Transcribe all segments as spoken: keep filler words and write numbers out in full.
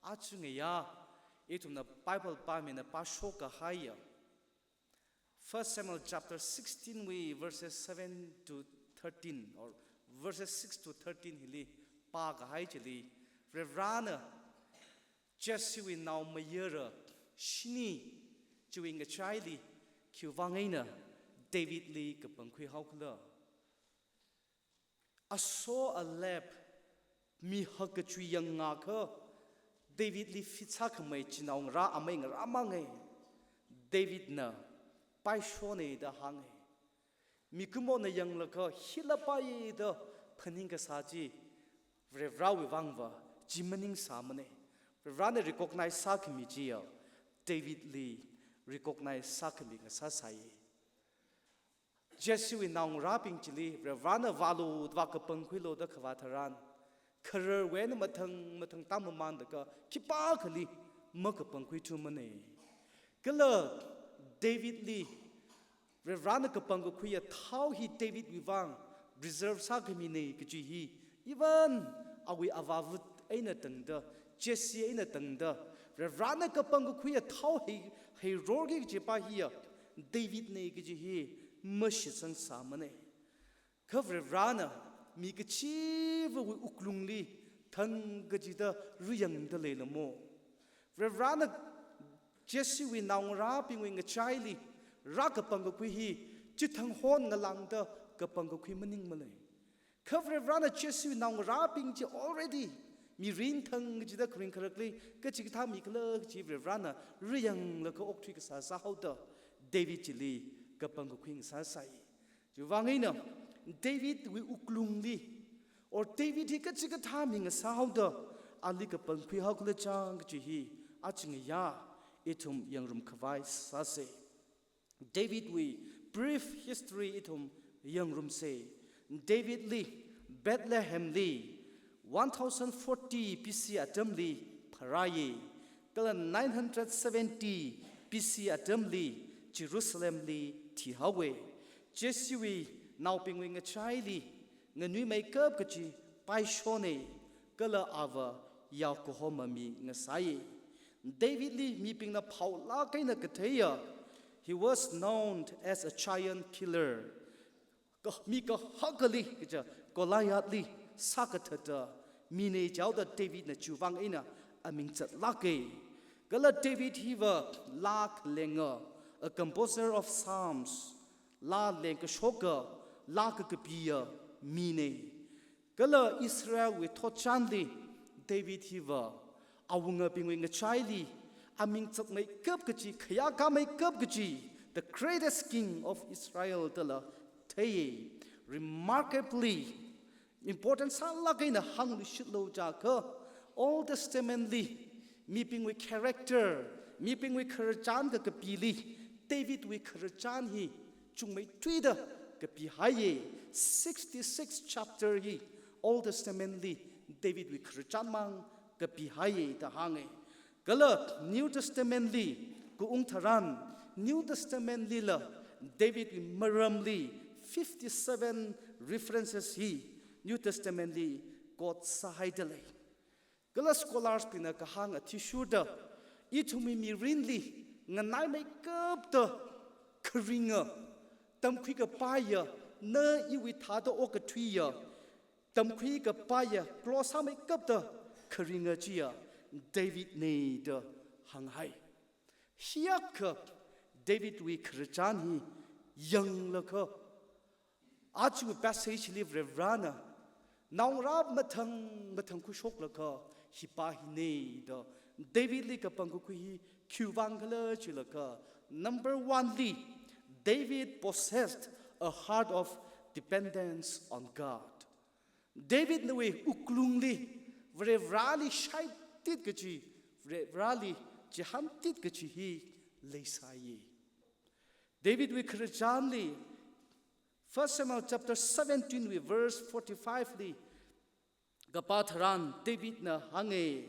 Aja ngayā, ithumna Bible pāmina pāshok kahaiya First Samuel chapter sixteen wui verses seven to thirteen, or verses six to thirteen hili pā kahai chili, Varivarana Jesse wui naomayara shini chiwui ngachaili khiwuivang eina David li kapangkhui haokhala. Aso alep mihak kachui yangakha David li fit sākhamei chinaongarā amei ngarā mangai. David na paishone da hāngai. Mikumona yanglaga hila pai da phaning kasā chi Varivarawui vangva chi maningsāmane. Varivarana recognize sākhami chiya David li recognize sākhami ngasāsai. Jesse wui naongarābing chili Varivarana vālu da kapangkhuilu da khavā tharan, khararwui eina mathang mathang tam mamānlaga khipākhali makapangkhui thumane. Kala David li Varivarana kapangkakhuiya thao hi David wui vang reserve sākhamine kaji hi, even awui avāva eina tangda, Jesse eina tangda, Varivarana kapangkakhuiya thao hi, hi rorki kaji pa hiya David ne kaji hi mashitsang sāmane. Kha Varivarana mi kachivawui wuklungli thang kachida ruyangda leilamo. Varivarana Jesse wui naongarābingwui ngachaili rākapangkakhui hi chithang hon ngalāngda kapangkakhui maningmale. Kha Varivarana Jesse wui naongarābing chi already mirin thang kachida kharing kharakli kachikathā mikhala kaji Varivarana ruyanglaga okthui kasā sāhaoda David chili kapangkakhui ngasāsai. Chiwuivang eina David wui wuklungli, or David hi kachikathā mi ngasāhaoda ali kapangkhui haokhala chang kaji hi aja ngayā ithum yangrum khavai sāse. David wui brief history ithum yangrumse. David li Bethlehem li one thousand forty B C atamli pharāye. Kala nine hundred seventy B C atamli Jerusalem li thihaowe. Jesse wui naobingwui ngachaili nganuimeikap kaji paishone, kala ava yaokahoma mi ngasāye. David li mibingna phaolāk eina katheiya, he was known as a giant killer. Ka, mi kahakali kaja Goliath li sākathata mine jihaoda David na chiwuivang eina aming zatlāke. Kala David hiva laa khalenga, a composer of psalms, laa lengkashoka, laa kakapiya mine. Kala Israel wui thotchanli David hiva awungabingwui ngachaili aming zatmeikap kaji, khayākāmeikap kaji, the greatest king of Israel dala theiye. Remarkably important sālāk eina hāngluishitlu jiakha, Old Testament li mibingwui character, mibingwui khararchan kakapili David wui khararchan hi chungmeithuida kapihaiye. Sixty-six chapter hi Old Testament li David wui khararchan mang kapihaiye da hānge. Kala New Testament li kaung tharan, New Testament lila David wui maramli fifty-seven references hi New Testament li quote sāhaida lei. Kala scholars bingna kahāng athishurda, ithumwui mirinli nganaimeikapta kharinga, tamkhui kapaiya, na iwui thāda okathuiya, tamkhui kapaiya, close sāmeikapta kharinga chiya David ne da hānghai. Hiyākha David wui khararchan hi yanglaga, aja passage li Varivarana naongarā mathang mathang khuishoklaga hipa hine da David li kapangkakhui hi khiwuivang khala chilaga, number one li, David possessed a heart of dependence on God. David nawui wuklungli Varivarali shaitit kaji, Varivarali chihāntit kaji hi leisāye. David wui khararchanli, First Samuel chapter seventeen wui verse forty-five li kapā tharan David na hānge,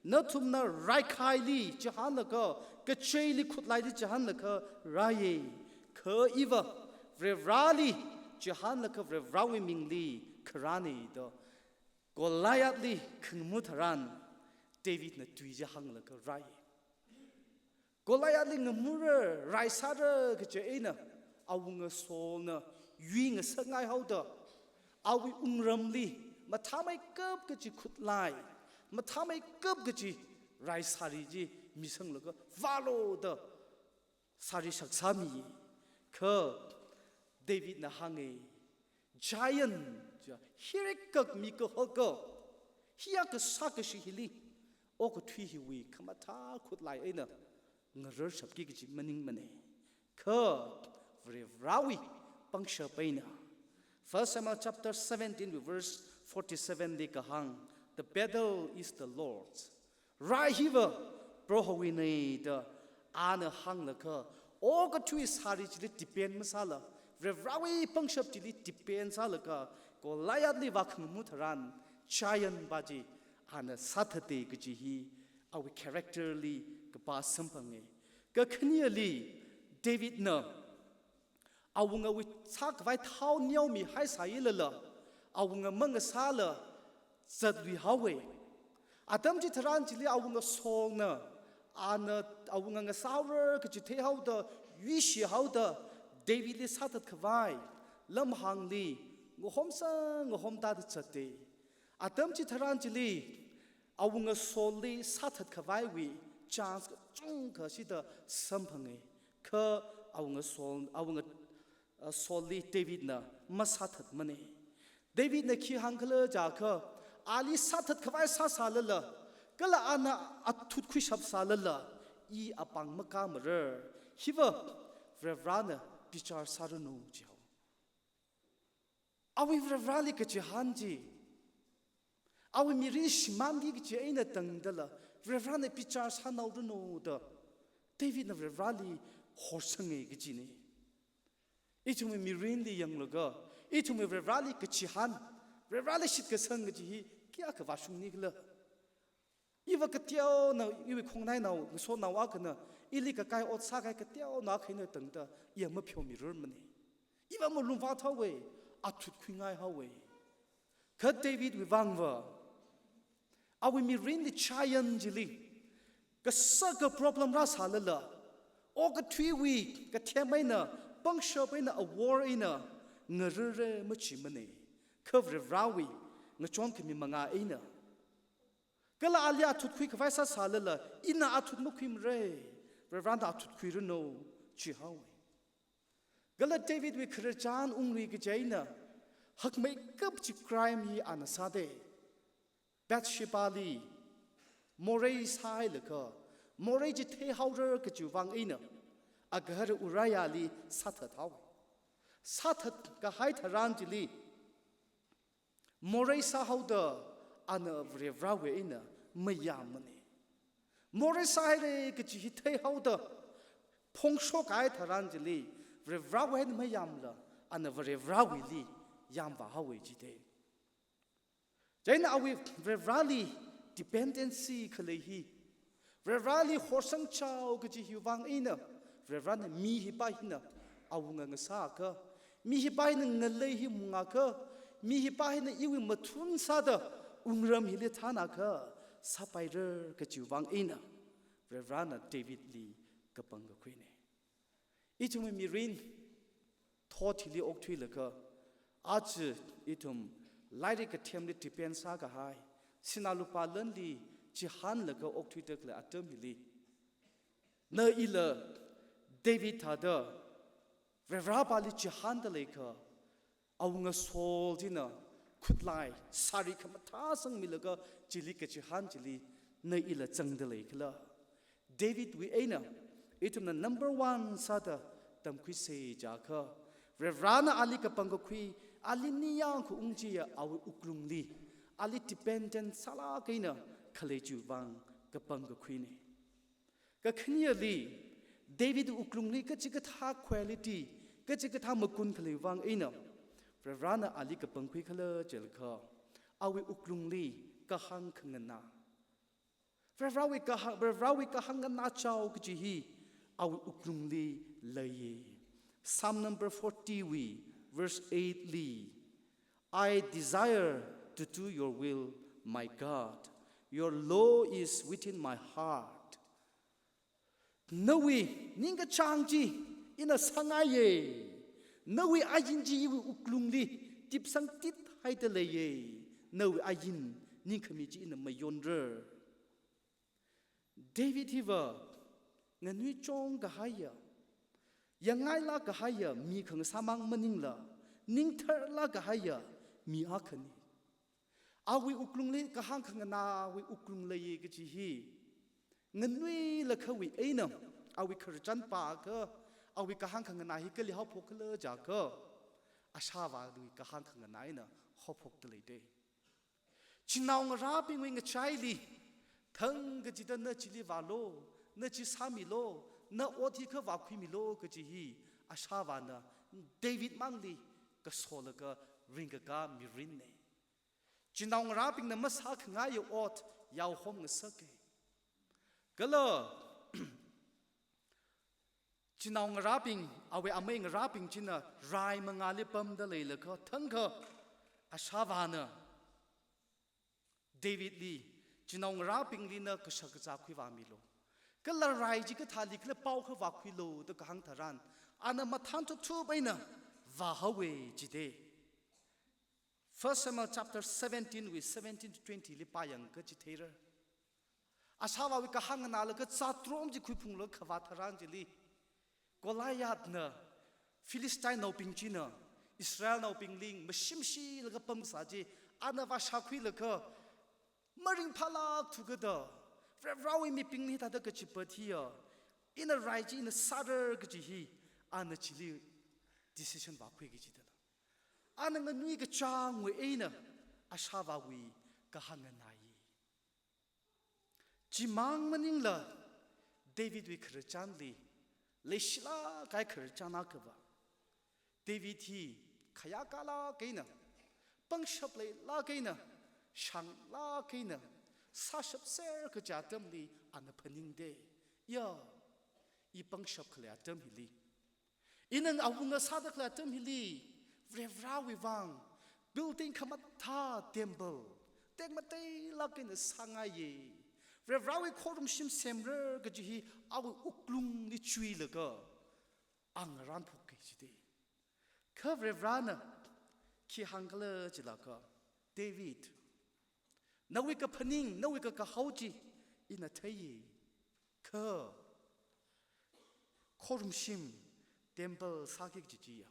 nathumna raikhaili chihānlaga, kacheili khutlaili chihānlaga rāye, kha iva Varivarali chihānlaga Varivarawui mingli kharāne da Goliath li khangamu tharan, Davidna tui chi hānglaga rai. Goliathli ngamura, raisāra kaji eina, awunga Saulna yui ngasakngai haoda, awui wungramli mathāmeikap kaji khutlai, mathāmeikap kaji raisāri chi misanglaga vālu da sāri shaksāmi. Kha Davidna hānga, giant, ja, hi rikak mi kahaka, hiya kasā kashi hili, okathui hiwui khamathā khutlai eina ngararshapki kaji maningmana. Kha Varivarāwui pangshap eina. First Samuel chapter seventeen, verse forty-seven li kahāng, "The battle is the Lord's." Rai hiva Prohowuina da ana hānglaga, okathui sāri chili depend masāla, Varivarāwui pangshap chili depend sālaga, Goliathli vākhangamu tharan, giant pa chi ana sāthata kaji hi awui character li kapā samphanga. Kakhaneli, Davidna awungawui sākhavai thao neomihai sāilala, awunga mangasāla zatlui haowa. Atam chitharan chili awunga Saulna, ana awunga ngasāra kaji theihaoda, yuishi haoda, Davidli sāthatkhavai lamhāngli ngahomsa ngahomda zata. Atam chitharan chili awunga Saulli sāthatkhavaiwui chance kachungkha shida samphanga. Kha awunga Saul, awunga, uh, Saulli Davidna masāthatmana. Davidna khi hāngkhala jiakha, ali sāthatkhavai sāsālala, kala ana athut khuishap sālala, i apāng makamara. Hiva Varivarāna bichar sāranu jihaowa. Awui Varivarāli kachihān chi, awui mirin shimānki kaji eina tangdala, Varivarāna bichar sānaoranu da Davidna Varivarāli horsanga kajina. Ithumwui mirinli yanglaga, ithumwui Varivarāli kachihān, Varivarāli shitkasang kaji hi kayākha vāshungnikhala? Iva kateonao, iwui khongnainao, ngasotnao akhana, ili kakai ot sākahai kateonao akha eina tangda, iya mapheomirarmana. Iva malungvāt haowa, athut khuingai haowa. Kha Davidwui vangva, awui mirinli giant chili, kasaka problem rāsālala, okathuiwui kathem eina, pangshap eina, awor eina, ngararra machimana. Kha Varivarāwui ngachonkhami mangā eina, kala ali athut khuikhavai sāsālala, ina athut makhuimara, Varivarāna athut khuiranu jihaowa. Kala Davidwui khararchan unglui kaji eina, hakmeikap chi crime hi ana sāda. Bathshebali morei sāhailaga, morei chi theihaora kajiwui vang eina, agahara Uriahli sāthat haowa. Sāthatkahai tharan chili, morei sāhaoda ana Varivarāwui eina mayāmmana. Morei sāhaira kaji hi theihaoda phongshok kahai tharan chili, Varivarāwui eina mayāmla, ana Varivarāwuili yāmvā haowa jida. Chieina awui Varivarāli dependency khalei hi, Varivarāli horsangchao kaji hiwui vang eina, Varivarāna mi hi pa hina awunga ngasāakha, mi hi pa hina ngalei hi mungakha, mi hi pa hina iwui mathun sāda wungram hili thānakha, sāpaira kajiwui vang eina, Varivarāna Davidli kapangkakhuina. Ithumwui mirin thot hili okthuilaga, aja ithum lairik kathemli depend sākahai, sinā lupā lanli chihānlaga okthuida khalei atam hili, na ila David thāda Varivarāpāli chihānda leiakha, awunga Saul china khutlai sāri khamathā sangmilaga chili kachihān chili na ila zangda leikhala? Davidwui eina ithumna number one sāda tamkhuisa jiakha, Varivarāna ali kapangkakhui, ali ningyāng khaung chiya awui wuklungli, ali dependent sālāk eina khalei chiwui vang kapangkakhuina. Kakhaneli, David wuklungli kachikathā quality, kachikathā magun khaleiwui vang eina Varivarāna ali kapangkhuikhala jiakha, awui wuklungli kahāng khanganā. Varivarāwui kahāng, Varivarāwui kahāng nganāchao kaji hi awui wuklungli leiya. Psalm number forty wui verse eight li, "I desire to do your will, my God. Your law is within my heart. Nawui ningkachāng chi ina sāngaiye. Nawui ain chi iwui wuklungli tipsangtit haida leiye. Nawui ain ningkhami chi ina mayonra. David hiva nganui chong kahaiya, yangngailāk kahaiya mi khangasāmang maningla, ningtharlāk kahaiya mi akhana. Awui wuklungli kahāng khanganāwui wuklung leiya kaji hi nganuilakhawui eina, awui khararchan pākha, awui kahāng khanganā hi kali haophok khala jiakha, ashāvāwui kahāng khanganā eina haophokda leida. Chinaongarābingwui ngachaili, thang kachida na chili vālu, na chi sāmilu, na ot hi kha vākhuimilu kaji hi ashāvāna David mangli kasolaga ringkakā mirinna. Chinaongarābingna masākhangaiya ot yaohom ngasaka. Kala chinaongarābing, awui amei ngarābing china rai mangāli pamda leilakha, thangkha ashāvāna Davidli, chinaongarābingli na kashak kazā khuivāmilu. Kala rai chi kathāli khala pao kha vākhuilu da kahāng tharan, ana mathān thupthup eina vāhaowa jida. First Samuel chapter seventeen wui seventeen to twenty li pāyangakha chitheira. Ashāvāwui kahāng nganālaga zatrom chi khuiphunglaga khavā tharan chili, Goliathna, Philistinenaobing china Israelnaobingli mashimshilaga pamkasā chi, ana vāshākhuilaga maringphālāk thukada, Varivarāwui mibingna hithāda kachipat hiya, ina rai chi ina sāra kaji hi, ana chili decision vākhui kaji dala. Ana nganui kachāngwui eina ashāvāwui kahāng nganāya. Chimang maningla Davidwui khararchanli leishilāk kahai khararchan akhava. David hi khayākalāk eina, pangshap leilāk eina, shānglāk eina, sāshapser kaja atamli ana phaningda. Ya, i pangshap khalei atam hili, ina awunga sāda khalei atam hili, Varivarāwui vang building khamathā, temple tekmateilāk eina sāngaiya. Varivarāwui khorumshim semra kaji hi awui wuklungli chuilaga angarān phokki jida. Kha Varivarāna khi hāngkhala jilakha, David, nawui kaphaning, nawui kakahao chi ina theiya. Kha khorumshim, temple sāki kaji chiya,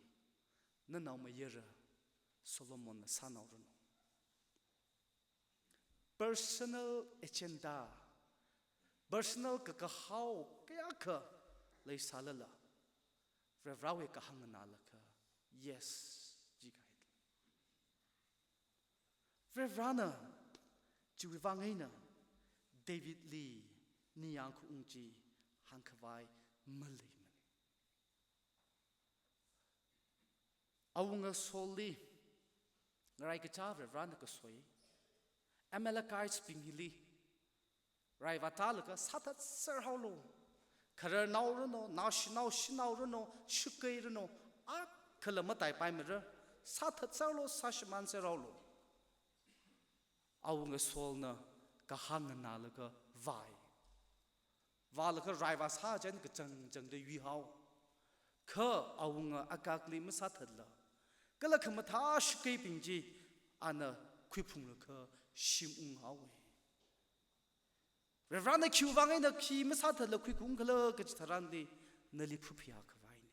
nanaomayara Solomonna sānaoranu. Personal agenda, personal kakahao kayākha leisālala, Varivarāwui kahāng nganālaga yes jikahai. Varivarāna chiwui vang eina Davidli ningyāng khaung chi hāngkhavai maleimana. Awunga Saulli ngaraikacha Varivarāna kasoi, Amalekites bing hili rai vātālaga sāthatser haolu. Khararnao ranu, naoshinao, shanaoranu, shakeiranu, akhala mataipaimara, sāthatserlu, sāshimānser haolu. Awunga Saulna kahāng nganālaga vāi. Vālaga rai vāsā chieina kachang changda yuihao. Kha awunga Agagli masāthatla, kala khamathā shakeibing chi ana khuiphunglaga shim unghaowa. Varivarāna khiwui vang eina khi masāthatla khuiungkhala kachi tharanli, nali phaphayā khavaina.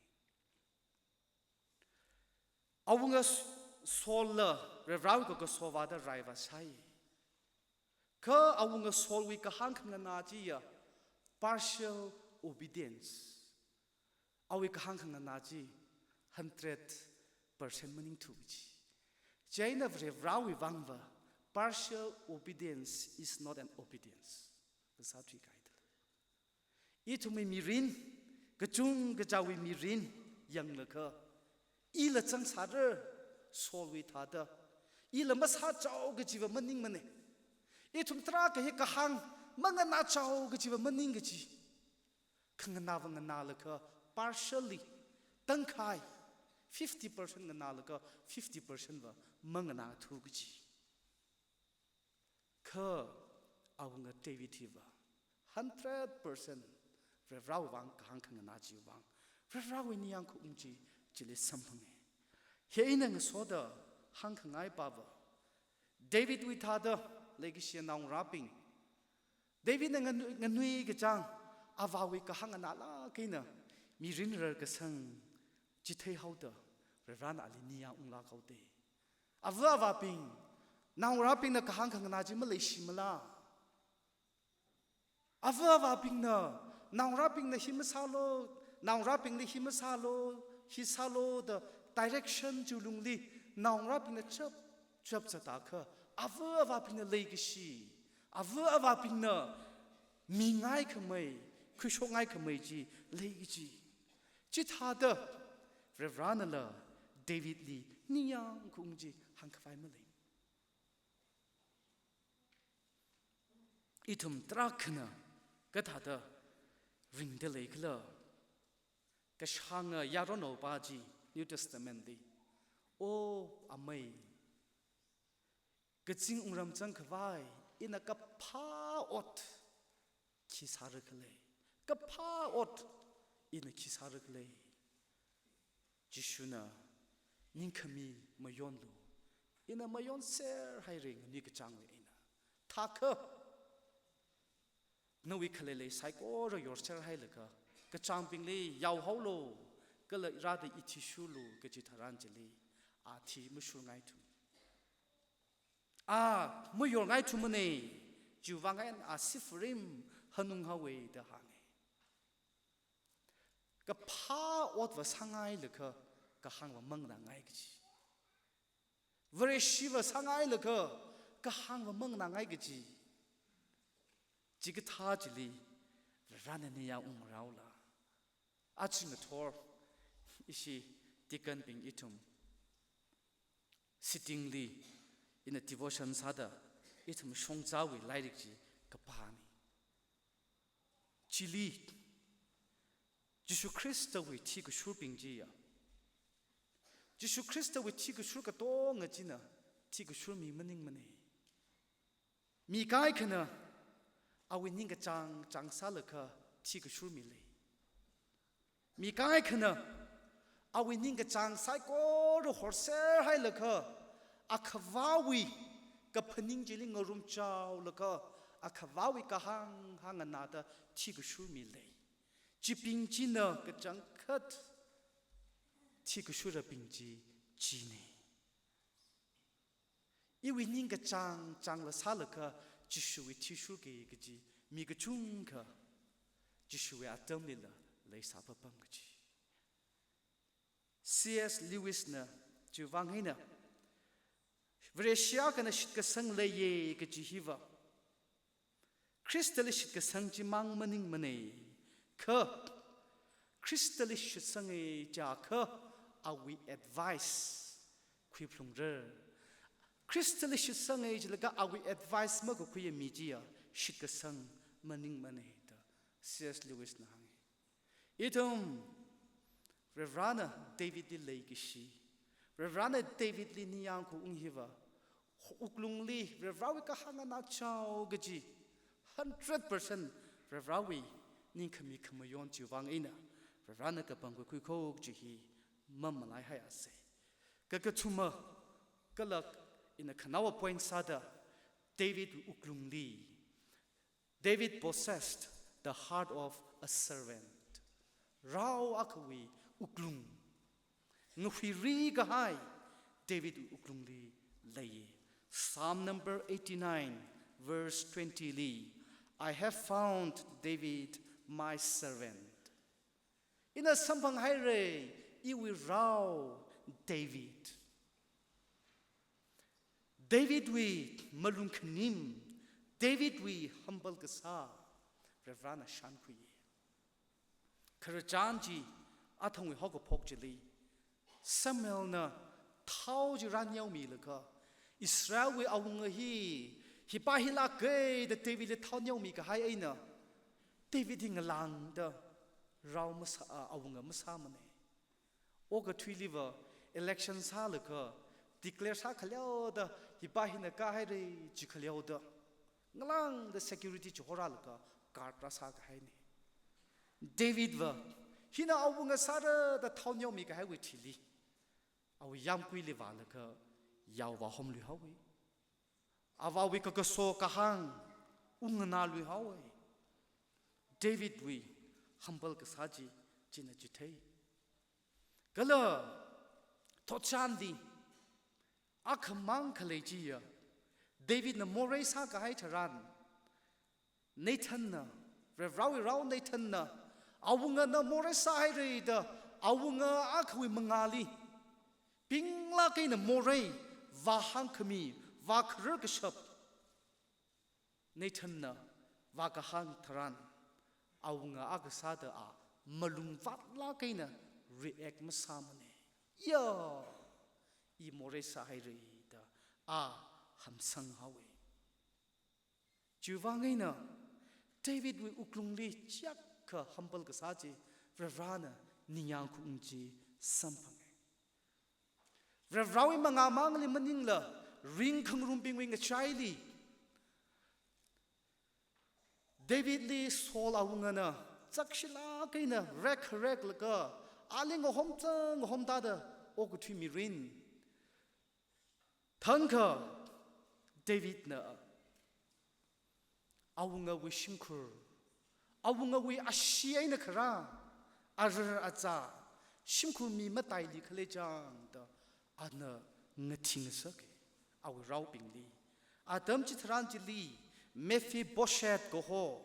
Awunga S-, Saulla Varivarāwui kakaso vāda rai vāsai. Kha awunga Saulwui kahāng khanganā chiya partial obedience. Awui kahāng khanganā chi hundred percent maningthu kaji. Chieina Varivarāwui vangva partial obedience is not an obedience. Kasā thuikaida. Ithumwui mirin, kachungkachāwui mirin yanglaga, ila zangsāra Saulwui thāda, ila masāchao kajiva maningmana. Ithum tarākha hi kahāng manganāchao kajiva maning kaji. Khanganāva nganālaga partially, tangkhai, fifty percent nganālaga fifty percent va manganāthu kaji. Kha awunga David hiva hundred percent Varivarawui vang kahāng khanganā chiwui vang, Varivarawui ningyāng khaung chi chili samphange. Hi eina ngasoda hāngkhangai pava, Davidwui thāda leikashi naongarābing, Davidna nganu-, nganui kachāng, avāwui kahāng nganālāk eina mirin rarkasang chitheihaoda, Varivarana ali ningyāng unglāk haoda. Ava avābing, naongarābingna kahāng khanganā chi maleishimala? Ava avābingna, naongarābingna hi masālu, naongarābingli hi masālu, hi sālu da direction chi lungli naongarābingna chap chap zatakha, ava avābingna leikashi, ava avābingna mingaikhamei, khuishokngaikhamei chi lei kaji. Chithāda Varivaranala Davidli ningyāng khaung chi hāngkhavai malei. Ithum tarākhana kathāda ringda leikhala? Kashānga yaronnaopa chi New Testament li, "O amei, kazing wungram zangkhavai ina kaphā ot khi sāra khala? Kaphā ot ina khi sāra khala?" Jishuna, "Ningkhami mayonlu, ina mayonser haira nganui kachāngwui eina. Thākha nawui khaleilei saikora yorser hailaga, kachāngbingli yaohaolu, kala rāda ithishurlu," kaji tharan chili, a thi mashurngaithum. A mayorngaithumana, chiwui vang eina a sifurim hanunghaowa da hānga. Kaphā otva sāngailaga kahāngva manganāngai kaji. Vareshiva sāngailaga kahāngva manganāngai kaji. Chikathā chili Varivarana ningyāng ungraola? Aja ngathor ishi deaconbing ithum sitting li ina devotion sāda ithum Shongzawui lairik chi kapāna. Chili Jishu Khristawui thikashurbing chiya, Jishu Khristawui thikashur katonga china thikashur mi maningmana. Mi kaikhana awui ningkachāng chāngsālaga thikashur mi lei. Mi kaikhana awui ningkachāng saikora horser hailaga, akhavāwui kaphaning chili ngarumchaolaga, akhavāwui kahāng hāngnganāda thikashur mi lei. Chibing china kachangkhat thikashurabing chi china. Iwui ningkachāng chāngla sālaga Jishuwui thishurki kaji mi kachungkha Jishuwui atamlila leisāpapam kaji. C S Lewis na chiwui vang eina, Vareshi akhana shitkasang leiya kaji hiva Khristali shitkasang chimang maningmana, kha Khristali shitsanga chiakha awui advice khuiphalungra. Khristali shitsanga chilaga awui advice makakhuiya mi chiya shitkasang maningmana da C S Lewis na hānga. Ithum, Varivarana Davidli leikashi, Varivarana Davidli ningyāng khaung hiva, wuklungli Varivarawui kahāng nganāchao kaji, hundred percent Varivarawui ningkhami khamayon chiwui vang eina Varivarana kapangkakhui kho kaji hi mamalaihaiasa. Kakathuma, kala ina khanaowa point sāda, Davidwui wuklungli, David possessed the heart of a servant. Rao akhawui wuklung, ngahuiri kahai David wuklungli lei. Psalm number eighty-nine, verse twenty li, "I have found David, my servant." Ina samphanghaira iwui rao David. Davidwui malung khanim, Davidwui hambal kasā, Varivarana shānkhuiya. Khararchan chi athangwui haokaphok chili, Samuelna thao chi rāneomilaga, Israelwui awunga hi, hipa hi lāka da Davidli thao neomi kahai eina, David hi ngalāngda rao masā, a, awunga masāmana. Okathuiliva election sālaga, declare sākhaleoda, hipa hina kāhaira jikhaleoda, ngalāngda security chihorālaga guard rāsākahaina. Davidva hina awunga sāra da thao neomikahaiwui thili, awui yāmguili vālaga yao vāhomluihaowa. Avāwui kakaso kahāng ungnganāluihaowa. Davidwui humble kasā chi, china chithei. Kala thotchanli akhamang khalei chiya, Davidna morei sākahai tharan, Nathanna, Varivarāwui rao Nathanna, awungana morei sāhaira da, awunga akhawui mangāli pinglāk eina morei vāhāngkhami, vākharar kashap Nathanna vākahāng tharan, awunga akha sāda a malung vātlāk eina react masāmana. Ya, i morei sāhaira da a hamsanghaowa. Chiwuivang eina Davidwui wuklungli chiyākha humble kasā chi, Varivarāna ningyāng khaung chi samphanga. Varivarāwui mangā mangli maningla, ringkhangarumbingwui ngachaili Davidli Saul awungana chakshilāk eina rekkhareklaga, ali ngahomchang ngahomtāda okathui mirin. Thangkha Davidna awungawui shimkhur, awungawui ashee eina kharā, arar azā, shimkhur mi mataili khalei chang da ana ngathing ngasaka awui raobingli. Atam chitharan chili Mephibosheth kaho,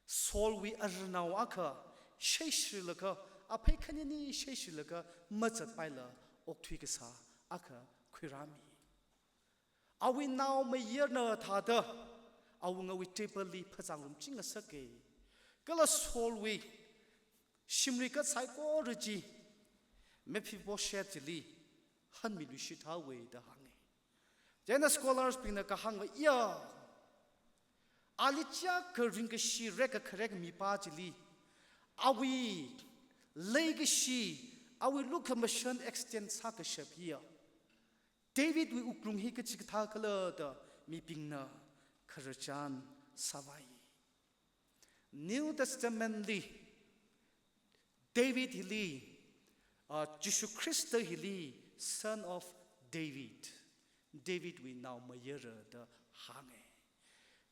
Saulwui arnao akha sheishirlaga, aphei khanini sheishirlaga mazatpaila okthui kasā akha khuirāmi. Awui naomayarana thāda awungawui table li phazāngarum chingngasaka. Kala Saulwui shimri kat saikora chi Mephibosheth chili hanmiluishithaowa da hānga. Chieina scholars bingna kahāngva, ya, ali chiyākha ringkashi rekkakharek mipā chili, awui leikashi, awui lukhamashan extend sākashap hiya, Davidwui wuklung hi kachikathā khala da mibingna khararchan sāvai. New Testament li David hili, ah, Jishu Khrista hili Son of David, Davidwui naomayara da hānga.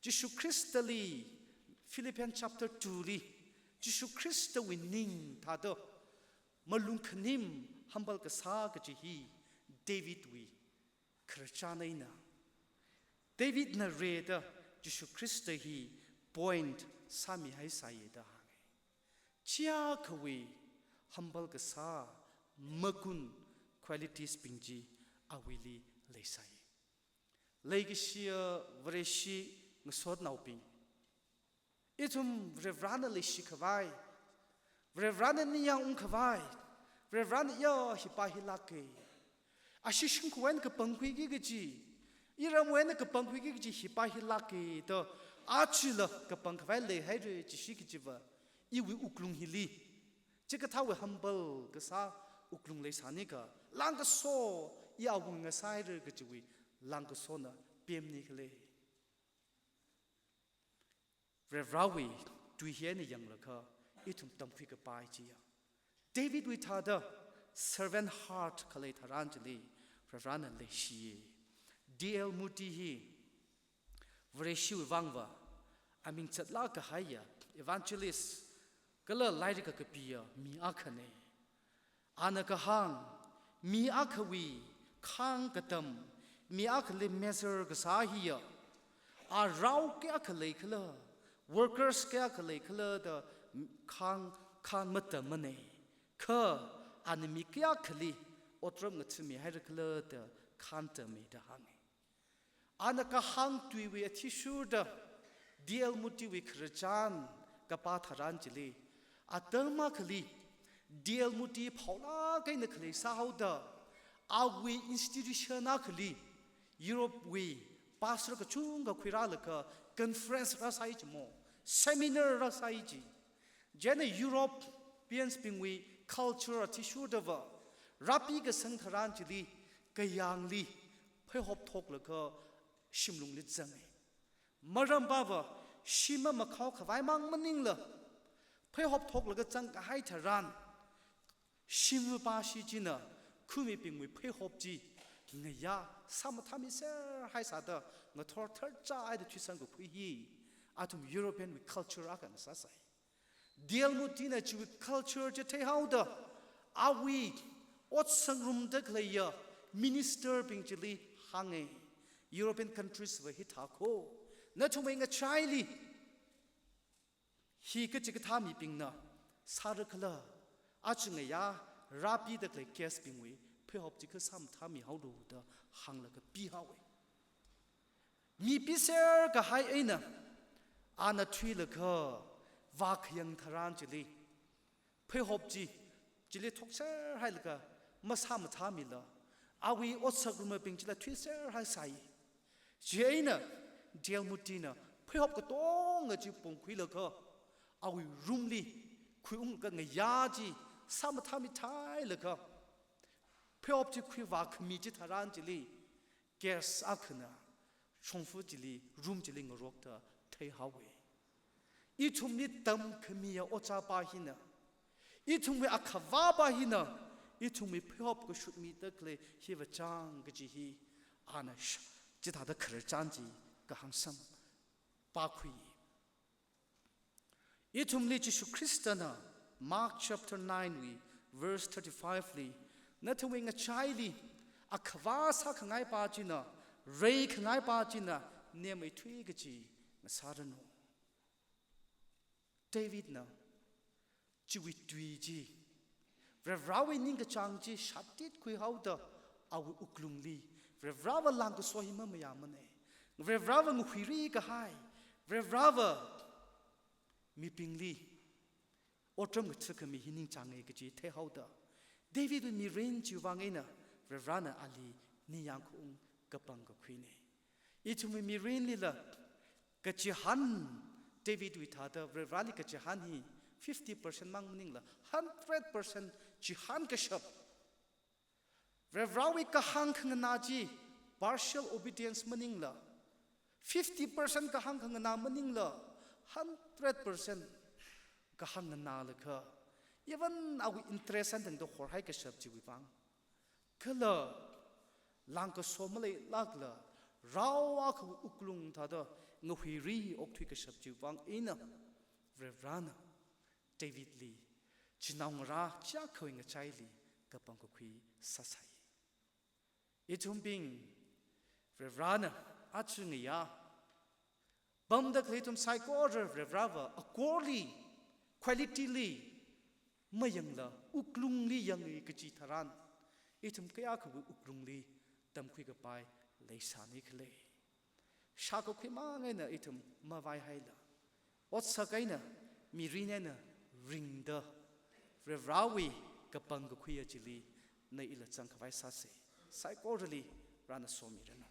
Jishu Khristali, Philippians chapter two li, Jishu Khristawui ning thāda malung khanim humble kasā kaji hi Davidwui khararchan eina, Davidna rida Jishu Khrista hi point sāmihaisai da hānga. Chiyākhawui humble kasā magun qualities bing chi awuili leisai. Leikashiya Vareshi ngasotnaobing, ithum Varivarāna leishikhavai, Varivarāna ningyāng ungkhavai, Varivarāna ya hipā hilāka, ashi shimkhurwui eina kapangkhuiki kaji, iramwui eina kapangkhuiki kaji hipā hilāka da, achila kapangkhavai leihaira jishi kajiva, iwui wuklung hili chikathāwui humble kasā wuklung leisānikha, langkaso, i awunga sāhaira kajiwui langkasona pemni khala. Varivarāwui tui hi eina yanglaga ithum tamkhui kapai chiya, Davidwui thāda servant heart khalei tharan chili Varivarāna leishiya. D L Moody hi Vareshiwui vangva aming zatlāk kahaiya evangelist kala lairik kakapiya mi akhana. Ana kahāng, mi akhawui khāng katam, mi akhali measure kasā hiya, a rao kayākha leikhala, workers kayākha leikhala da khāng, khāng matamana. Kha ana mi kayākhali otram ngathamihaira khala da khāng tama da hānga. Ana kahāng tuiwui athishurda D L Moody wui khararchan kapā tharan chili, atam akhali D L Moody phaolāk eina khalei sāhaoda, awui institution akhali Europe wui pastor kachungkha khuirālaga conference rāsai chimo, seminar rāsai chi. Chieina Europeans bingwui culture athishurdava, rāpi kasang tharan chili kayāngli pheihop thoklaga shimlungli zanga. Maram pava, shim makhao khavaimang maningla, pheihop thoklaga zangkahai tharan, shimva pashi china, khamibingwui pheihop chi ngayā sāmathāmiser haisāda, ngathor tharchāhaida thuisangkakhui hi, athum European wui culture akha ngasāsai. D L Moody na chiwui culture chi theihaoda, awui otsak ngarumda khaleiya minister bing chili hānga, European countries va hithā kho, nathumwui ngachaili hi kachikathā mibingna sāra khala, aja ngayā rāpida khalei guest bingwui pheihop chi kha sāmathāmihaolu da hānglaga pihaowa. Mi piser kahai eina, ana thuilaga vākhayang tharan chili, pheihop chi, chili thokser hailaga masāmathāmila, awui otsak ngarumabing chila thuiser haisai. Chieina D L Moody na pheihop katonga chi pongkhuilaga, awui room li khuiunglaga ngayā chi sāmathāmithailaga, pheihop chi khuivākhami chitharan chili, guest akhana shongfa chili, room chili ngarokta theihaowa. Ithumli tamkhamiya ojā pa hina, ithumwui akhavā pa hina, ithumwui pheihop kashut mida khalei hiva chang kaji hi, ana sh-, chithāda khararchan chi kahāng sampakhui. Ithumli Jishu Khristana Mark chapter nine wui verse thirty-five li, nathumwui ngachaili akhavā sākhangai pa china, reikhangai pa china, nemeithui kaji ngasāranu. David na chiwui tui chi, Varivarāwui ningkachāng chi shātit khuihaoda, awui wuklungli Varivarāva langkaso hi mamayāmana. Varivarāva ngahuiri kahai, Varivarāva mibingli otram kathākhami hi ningchānga kaji theihaoda, Davidwui mirin chiwui vang eina Varivarāna ali ningyāng khaung kapangkakhuina. Ithumwui mirinlila kachihān, Davidwui thāda Varivarāli kachihān hi fifty percent mang maningla, hundred percent chihān kashap. Varivarāwui kahāng khanganā chi partial obedience maningla, fifty percent kahāng khanganā maningla, hundred percent kahāng nganālaga, even awui interest eina tangda horhai kashap chiwui vang, kala langkaso maleilākla, rao akhawui wuklung thāda ngahuiri okthui kashap chiwui vang eina Varivarāna Davidli, chinaongarā chiyākhawui ngachaili kapangkakhui sāsai. Ithumbing, Varivarāna aja ngayā pamda khalei ithum saikora Varivarāva akorli, quality li mayangla, wuklungli yanga kaji tharan, ithum kayākhawui wuklungli tamkhui kapai leisāni khala. Shākakhui mang eina ithum mavaihaila, otsak eina, mirin eina ringda, Varivarāwui kapangkakhuiya chili na ila zangkhavai sāsa. Saikorali Varena somiranu.